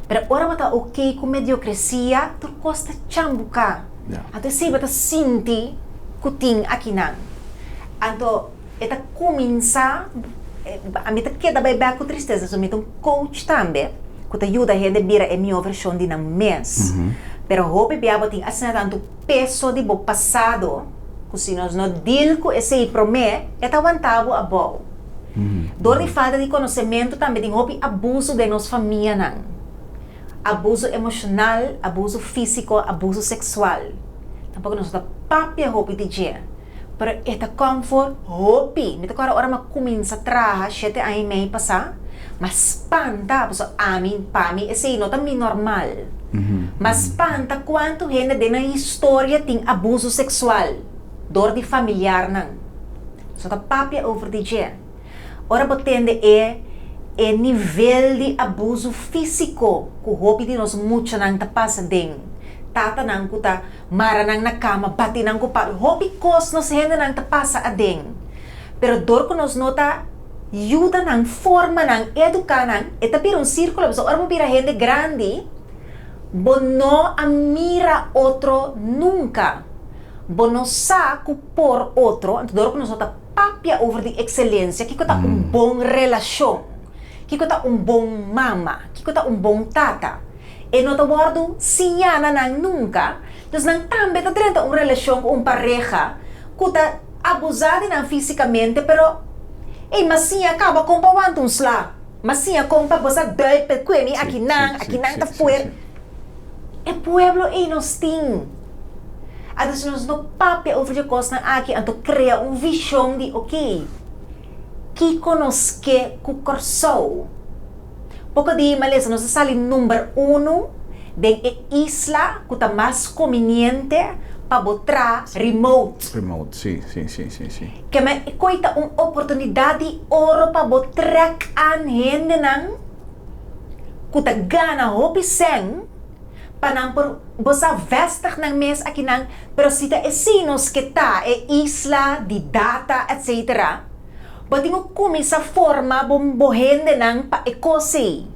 [SPEAKER 2] Pero ora bo ta ok ku mediokresia tur kos ta chambuká. Anto esei bo ta sinti ku tin akinan. Anto e ta kuminsá, ami ta keda bai bèk ku tristesa, so mi ta un coach tambe ku ta yuda hende bira e mihó vershon di nan mes. Pero hopi bia bo tin asina tantu peso di bo pasado ku si nos no deal ku esei promé, e ta wanta bo abou. Dor di falta di konosementu tambe tin hopi abuso den nos famianan. Abuso emoshonal, abuso físiko, abuso seksual. Tampoko nos no ta papia hopi di dje, pero e ta kòmfor hopi. Mi ta kòrda ora mi a kuminsá traha shete aña i mei pasá, mi a spanta pasobra ami, pa mi esei no ta mi normal. Mi a spanta kuantu hende den nan historia tin abuso seksual dor di familiarnan. So ta papia over di dje. Ora bo tende e e nivel di abuso físiko ku hopi di nos muchanan ta pasa den, tatanan ku ta mara nan na kama, bati nan ku palo, hopi kos nos hendenan ta pasa aden. Pero dor ku nos no ta yuda nan, forma nan, eduká nan, e ta bira un sírkulo. Pasobra ora bo bira hende grandi, bo no a mira otro nunka. Bo no sa ku por otro, anto dor ku nos no ta papia over di ekselencia, kiko ta un bon relashon, kiko ta un bon mama, kiko ta un bon tata, e no ta wòrdu siñá na nan nunka, dus nan tambe ta drenta un relashon ku un pareha ku ta abusá di nan físikamente, pero ey m'a siña kaba kon pa wanta un sla, m'a siña kon pa bo sa dùip e kue mi akinan, akinan ta fuer. E pueblo ei nos tin. Anto si nos no papia over dje kosnan aki, anto krea un vishon di oke, kiko nos ke ku Kòrsou? Poko di malesa nos a sali number unu den e isla ku ta mas kominiente pa bo tra remote.
[SPEAKER 1] Remote, si, si, si, si, si.
[SPEAKER 2] Keme e koi ta un oportunidat di oro pa bo trèk an hendenan ku ta gana hopi sèn pa nan por bo sa vèstig nan mes akinan, pero si ta esei nos ke ta, e isla di data etcetera, bo tin ku kuminsá forma bo bo hendenan pa e kos ei.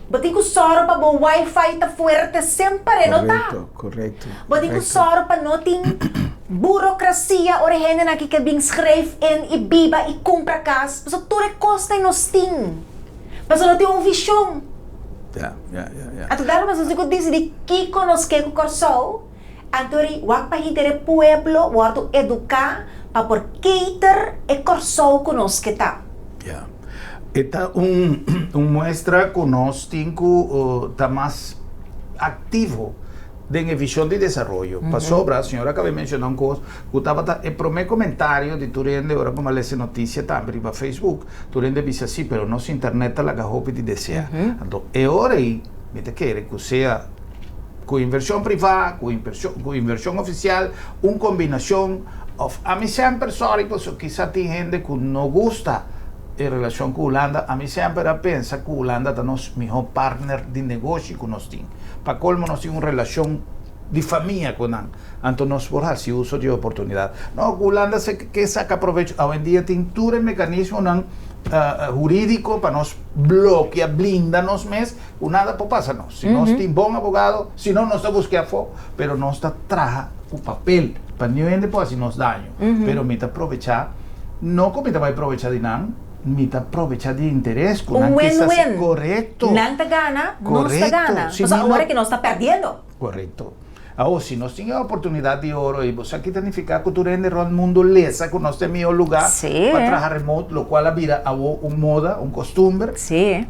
[SPEAKER 2] Bo tin ku sòru pa bo wifi ta fuerte semper, e no ta?
[SPEAKER 1] Korekto, korekto.
[SPEAKER 2] Bo tin ku sòru pa no tin burokrasia ora e hendenan aki ke bin schrijf in i biba i kumpra kas, pasobra tur e kosnan nos tin. Pasobra no tin un vishon.
[SPEAKER 1] Ja, ja, ja, ja.
[SPEAKER 2] Anto daarom nos tin ku disidí kiko nos ke ku Kòrsou, anto ri wak pa hinter e pueblo wòrdu eduká pa por cater e Kòrsou ku nos ke ta.
[SPEAKER 1] Ja. E ta un un muestra ku nos tin ku ta mas aktivo den e vision di desaroyo. Pasobra, señor a caba di menciona un cos cu tabata e prome comentario di tur hende ora cu mi a lesa e noticia tambe riba Facebook, tur hende a bisa si, pero nos internet ta laga hopi di desea. Anto e ora ey mi ta kere cu sea cu inversion priva, cu cu inversion oficial, un combinacion of ami semper, sorry pasobra kisa tin hende cu no gusta e relacion cu Hulanda, ami semper a pensa cu Hulanda ta nos miho partner di negoshi cu nos tin. Pa colmo nos tin un relacion di famia cu nan, anto nos por haci uso di e oportunidad. No, cu Hulanda se ke saca provecho, awendia tin tur e mecanismonan huridico pa nos blokia, blinda nos mes, cu nada por pasa nos. Si nos tin bon abogado, si no nos ta busca afo, pero nos ta traha cu papel pa niun hende por haci nos daño. Pero mi ta probecha, no cu mi ta bay probecha di nan, Mi ta probecha di interes cu
[SPEAKER 2] nan
[SPEAKER 1] ke sa
[SPEAKER 2] win-win.
[SPEAKER 1] Corecto.
[SPEAKER 2] Nan ta gana, nos ta gana.
[SPEAKER 1] Si
[SPEAKER 2] Pasobra
[SPEAKER 1] mi no
[SPEAKER 2] awor aki nos ta perdiendo.
[SPEAKER 1] Corecto. Awor, si nos tin e oportunidad di oro ey, bo sa ki ta nifica cu tur hende rond mundo lesa cu nos ta e miho lugar pa traha remote, locual a bira awor un moda, un costumber.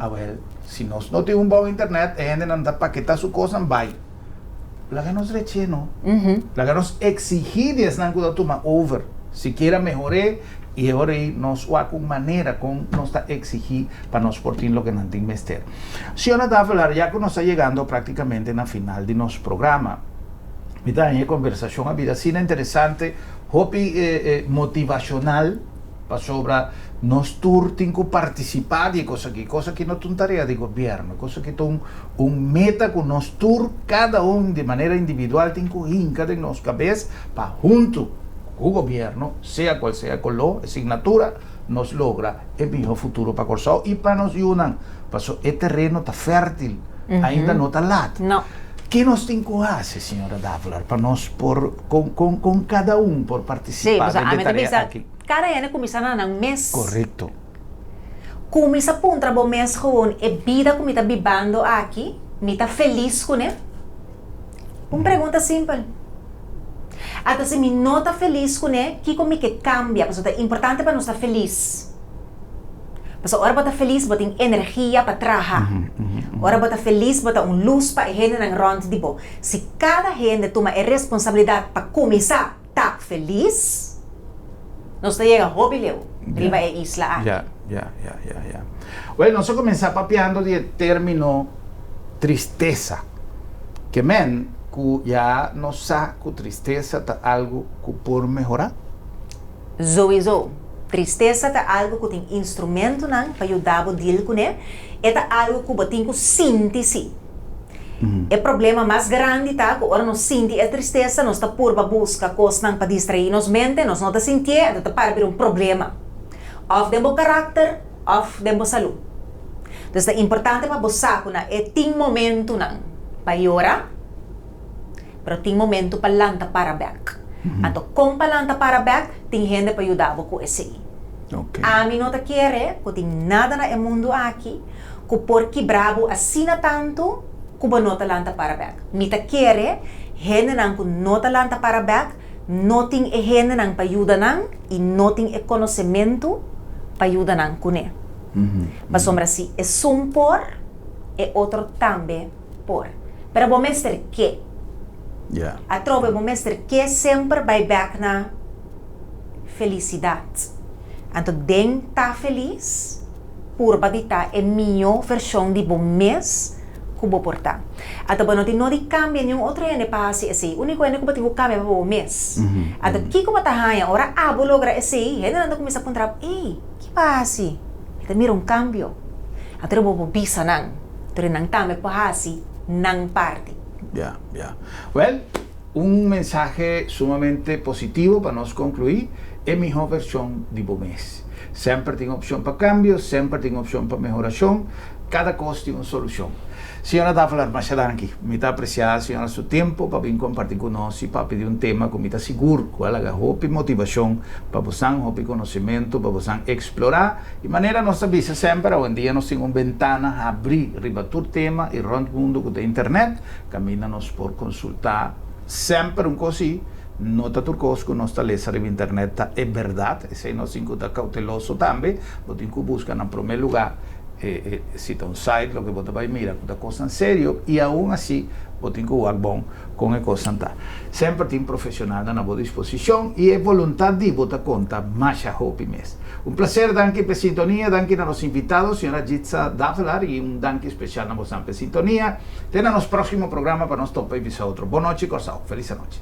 [SPEAKER 1] Awel, si nos no tin un bon internet, e hendenan ta paketa su cosnan bay. Laga nos reche no. Laga nos exigi di esnan cu ta tuma over, sikiera mehor'é y e ora ei nos wak un manera con nos ta exigi pa nos por tin loke nan tin mester. Señora Davelaar, ya cu nos ta yegando practicamente na final di nos programa, mi ta haña e conversacion a bira asina interesante, hopi motivacional, Pasobra nos tur tin ku partisipá di e kos aki. E kos aki no ta un tarea di gobièrnu. E kos aki ta un un meta ku nos tur, kada un di manera individual, tin ku hinka den nos kabes pa huntu ku gobièrnu, sea kual sea koló, e signatura, nos logra e mihó futuro pa Kòrsou i pa nos yunan, paso e tereno ta fértil, ainda no ta lat. Ke nos tin ku hasi, señora Davelaar, pa nos por, kon, kon, kon kada un por partisipá den e tarea aki?
[SPEAKER 2] Kada hende kuminsá na nan mes.
[SPEAKER 1] Korekto.
[SPEAKER 2] Kuminsá puntra bo mes gewoon, e bida ku mi ta bibando aki, mi ta felis kuné? Un pregunta simpel. Ata si mi no ta felis kuné, kiko mi ke kambia? Pasobra ta importante pa nos ta felis. Pasobra ora bo ta felis bo tin energia pa traha. Ora bo ta felis bo ta un lus pa e hendenan rònt di bo. Si kada hende tuma e responsabilidat pa kuminsá ta felis, nos ta yega hopi leu riba e isla aki.
[SPEAKER 1] Ya, ya, ya, ya, ya. Wèl, nos a kuminsá papiando di e término tristesa. Ke men ku ya nos sa ku tristesa ta algu ku por mehorá?
[SPEAKER 2] Souiso. Tristesa ta algu ku tin instrumentonan pa yuda bo deal kuné. E ta algu ku bo tin ku sinti sí. E problema mas grandi ta ku ora nos sinti e tristesa nos ta purba buska kosnan pa distraí nos mente, nos no ta sintié, anto ta para bira un problema. Òf den bo karakter òf den bo salú. Entonces ta importante pa bo sa ku na e tin momentunan pa yora, pero tin momentu pa lanta para bèk. Anto kon pa lanta para bèk, tin hende pa yuda bo ku esei. Ami no ta kere ku tin nada na e mundu aki ku por kibra bo asina tantu ku bo no ta lanta para bèk. Mi ta kere hendenan ku no ta lanta para bèk no tin e hendenan pa yuda nan i no tin e konosementu pa yuda nan kuné. Pasobra si esun por, e otro tambe por. Pero bo mester ke. Atrobe bo mester ke semper bai bèk na felisidat. Anto den ta felis. Purba di ta e mihó vershon di bo mes ku bo por ta. Ata bo no tin nodi kambia niun otro hende pa hasi esei. Úniko hende ku bo tin ku kambia pa bo mes. Ata kiko bo ta haña ora abo logra esei? Hendenan ta kuminsá puntra bo, Ey, ki bo a hasi? Mi ta mira un kambio. Anto bo por bisa nan, pero nan tambe por hasi nan parti.
[SPEAKER 1] Ya, ya. Wèl, un mensahe sumamente positivo pa nos konkluí, e mihó vershon di bo mes. Semper tin opshon pa kambio, semper tin opshon pa mehorashon, kada kos tin un solushon. Señora Davelaar, masha danki. Mi ta apresiá señora su tempu pa bin kompartí ku nos i papia di un tema ku mi ta sigur ku a laga hopi motivashon pa bosan, hopi konosementu pa bosan eksplorá. I manera nos ta bisa semper, awendia nos tin un bentana habrí riba tur tema i rònt mundu ku ta internet. Kaminda nos por konsultá semper un kos i no ta tur kos ku nos ta lesa riba internet ta e bèrdat. Esei nos tin ku ta kouteloso tambe. Bo tin ku buska na promé lugá si ta un site loke bo ta bai mira ku ta kosnan serio i aun asi bo tin ku wak bon kon e kosnan ta. Semper tin profesionalnan na bo disposishon i e boluntat di bo ta konta masha hopi mes. Un placer, danki p'e sintonia, danki na nos invitado, señora Jitsa Davelaar i un danki spesial na bosan p'e sintonia. Te na nos próximo programa pa nos topa i bisa otro. Bon nochi Kòrsou. Felis anochi.